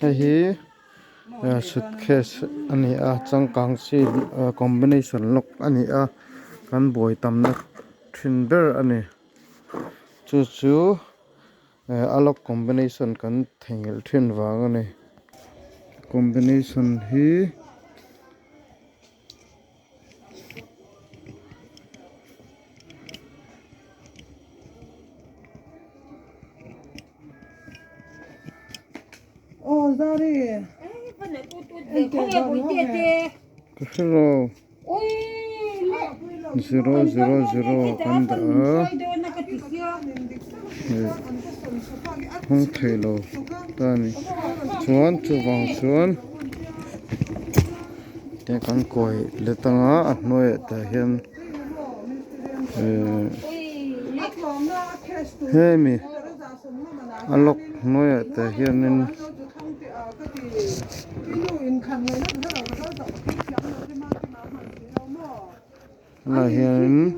Hei hi suitcase a ni a changkang chi combination lock a ni a kan buai tamna thin ber a ni chu chu a lock combination kan theihnghilh thin vang a ni combination hi. Ka hre lo zero zero zero kan dah a hei hawng theih lo ta a ni chuan chuvang chuan te kan kawi let anga a hnuaiah tah hian ehh hemi a lock hnuaiah tah hianin tunah hianin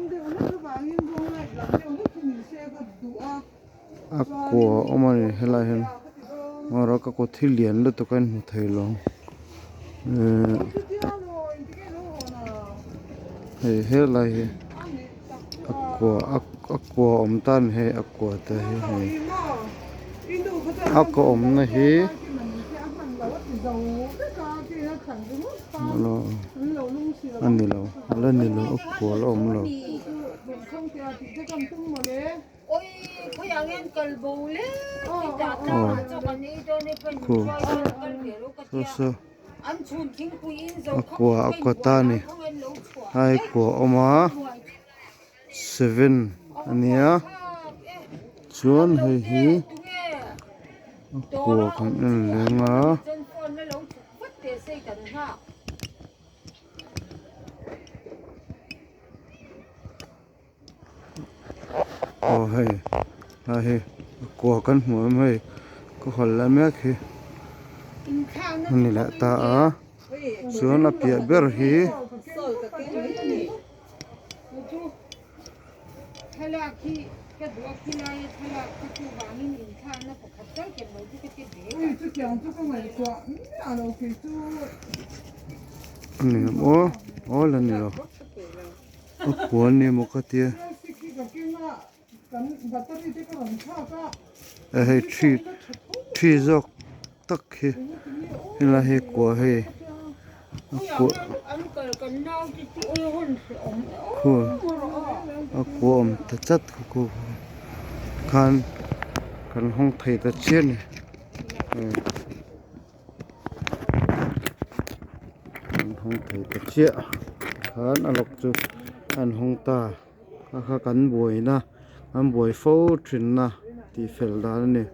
a kua a awm a ni helaiah hian erawh ka kut hi lian lutuk a inhmu thei lo ehh hei helai hi a kua a kua awm ta a ni hei a kua te hi hei a kaw awmna hi a ni lo a la ni lo a kua la awm lo. A kua a kaw ta a ni hai kua a awm a seven a nia chuan hei hi a kua kan en leng a. Aw hei a hei a kua kan hmu em hei ka hawl lai mek hi a ni leh ta a chuan a piah ber hi. A ni maw aw la ni lo. A kua ni maw ka tia eh hei thi thi zawk tak hi helai hi kua hei a kua khu a kua awm ta chat khu khu khan kan hawng thei ta chiah a ni. An hawng thei ta chiah tikhan a lock chu an hawng ta kha kha kan buaina kan buai fo thin na tih fel dan a ni.